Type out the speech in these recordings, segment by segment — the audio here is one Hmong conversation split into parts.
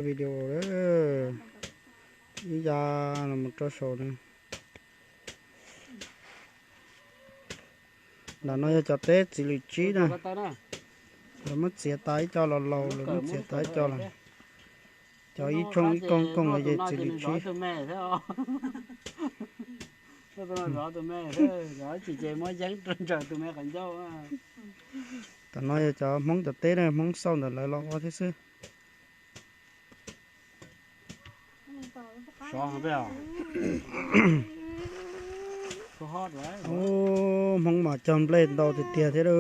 Video ib ya los mus rau saum na. Ntawm no yog cov teb txiv lwm tsib na. Lawv muab txiav tas ib co los laus, lawv muab txiav tas ib co lawm. Cov ib tshooj ib koog koog los yog txiv lwm tsib. Tam no yog cov Hmoob cov teb na, Hmoob xauj ntawm lawv los ua thiab xwb. Hmoob mas cog nplej ntau tiag tiag thiab lauj.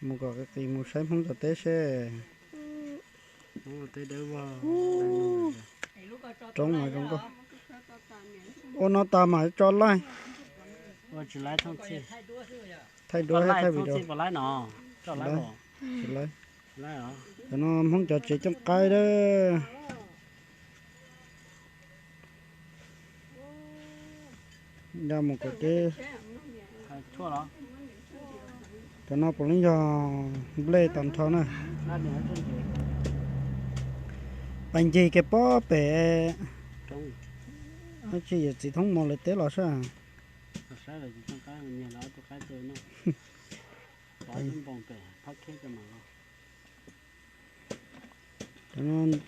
Mus kom qis qis mus saib Hmoob cov teb seb. Roob mas zoo nkauj. Ua no tas mam tso laij. Thaij duab thaij video. Tsis laij. Cov no Hmoob cov tsev cooj qaib lawm. Ya mus kom teb. Cov no puav leej yog nplej tag nrho na. Pais ncig kiag pob pem, tsis yog txiv Thoob Mos lawv teb los sab.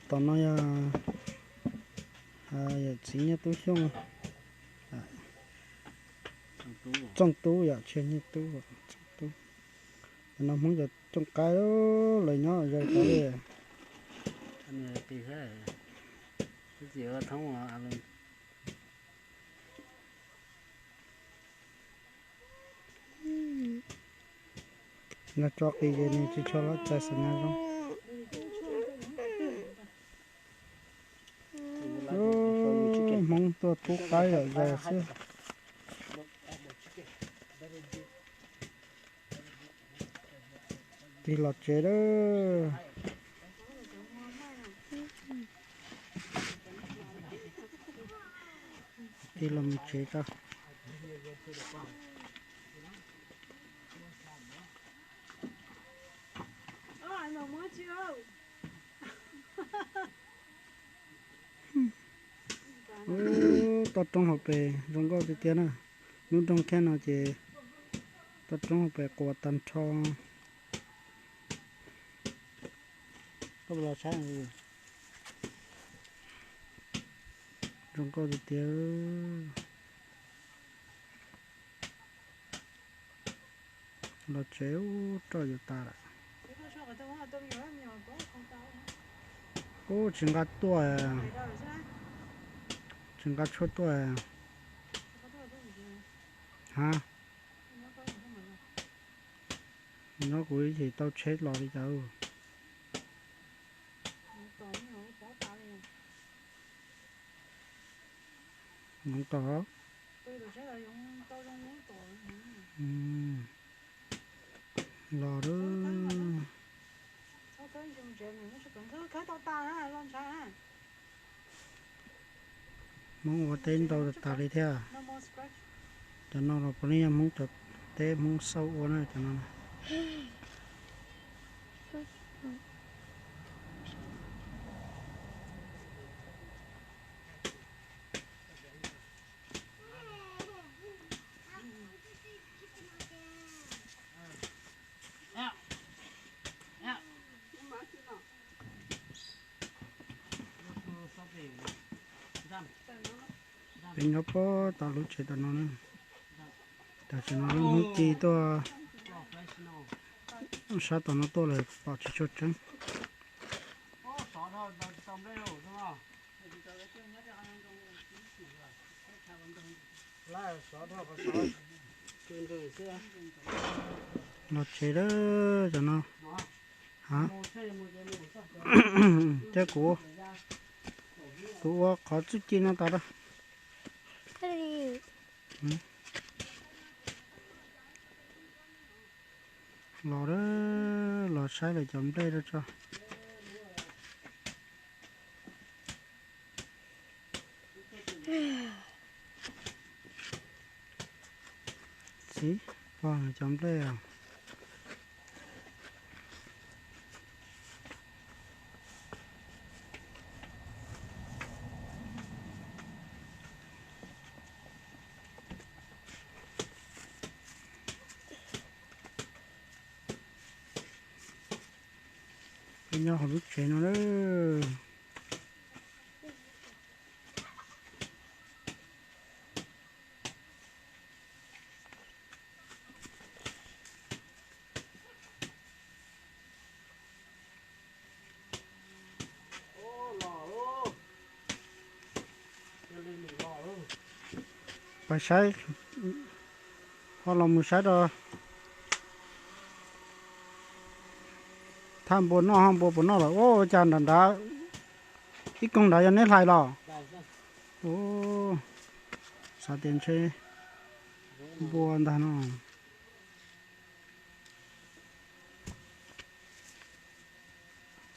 Tom no yog yawm txiv Nyiaj Tub Xyooj, Txooj Tub yom, tsis yog Nyiaj Tub, Txooj Tub. Cov no Hmoob cov cooj qaib lawm, nyob ze tod li. Los tso qis ces nws tsis tshua los txais xwm nyab zoo. Hmoob tuaj pub qaib yom, ze xwb. Tig los tsev lawm. Tig los mus tsev tso. Ub, toj roob hauv pes zoo nkauj tiag tiag na. Lub nroog kiag no ces toj roob hauv pes quas tag nrho. Zoo nkauj tiag tiag. Los tsev ub, roj yuav tas lawm. Ub, tsis nqa tuaj, tsis nqa tshuaj tuaj. Ha, nyob kuv ib chim tau tsheb los li cas. Hmoov tom. Los lawm. Hmoob ua teb ntau tas li thiab. Cov no los puav leej yog Hmoob cov teb Hmoob xauj ua na cov no. Peb nyob puag tom lub tsev tom no na. Tam sim no lub hnub ci tuaj sab tom no tuaj lawm pom tsis tshua tseeb. Los tsev lawm cov no. Thiab kuv, kuv ua qhov txuj ci no tas lawm. Los, los saib lawv cov nplej rau tso. Txiv, pog cov nplej os. Nyob hauv lub tsev no lawm. Pais saib, ho los mus saib rau thaj npua noj, ho npua puas noj lawm. Ua cas nram nrad ib koog nrad yog neb hlais los? Xav tias ntshe npua ntag no.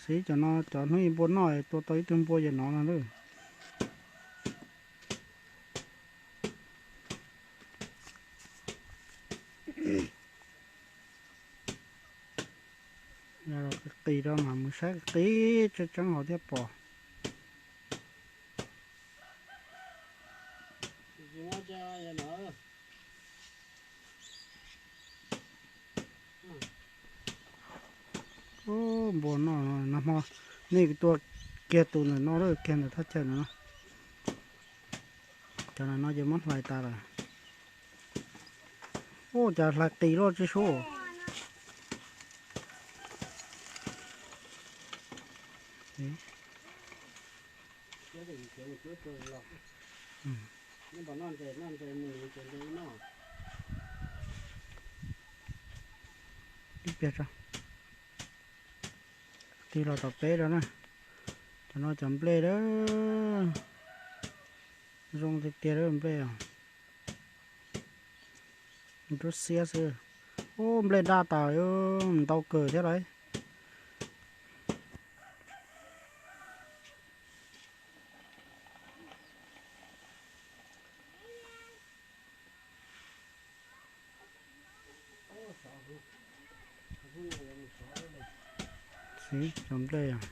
Xib cov no cov hnub ib npua noj tua tau ib tug npua yam no no lawm. Qis rau mas mus saib qis tseeb tseeb hauv thiab pom. Npua noj no, nag hmo nej tua kiag tus ntawm no lawm, kiag ntawm thaj chaw no. Cov no ces muab hlais tas lawm. Ua cas hlais qis loj tsis sub. Ib pliag tso, tig los tom peb rau na. Cov no cov nplej lawm, zoo tiag tiag lawm nplej os. Nruab xiab xwb. Ub, nplej daj tas, ntau kawg thiab lauj. Xib cov nplej os.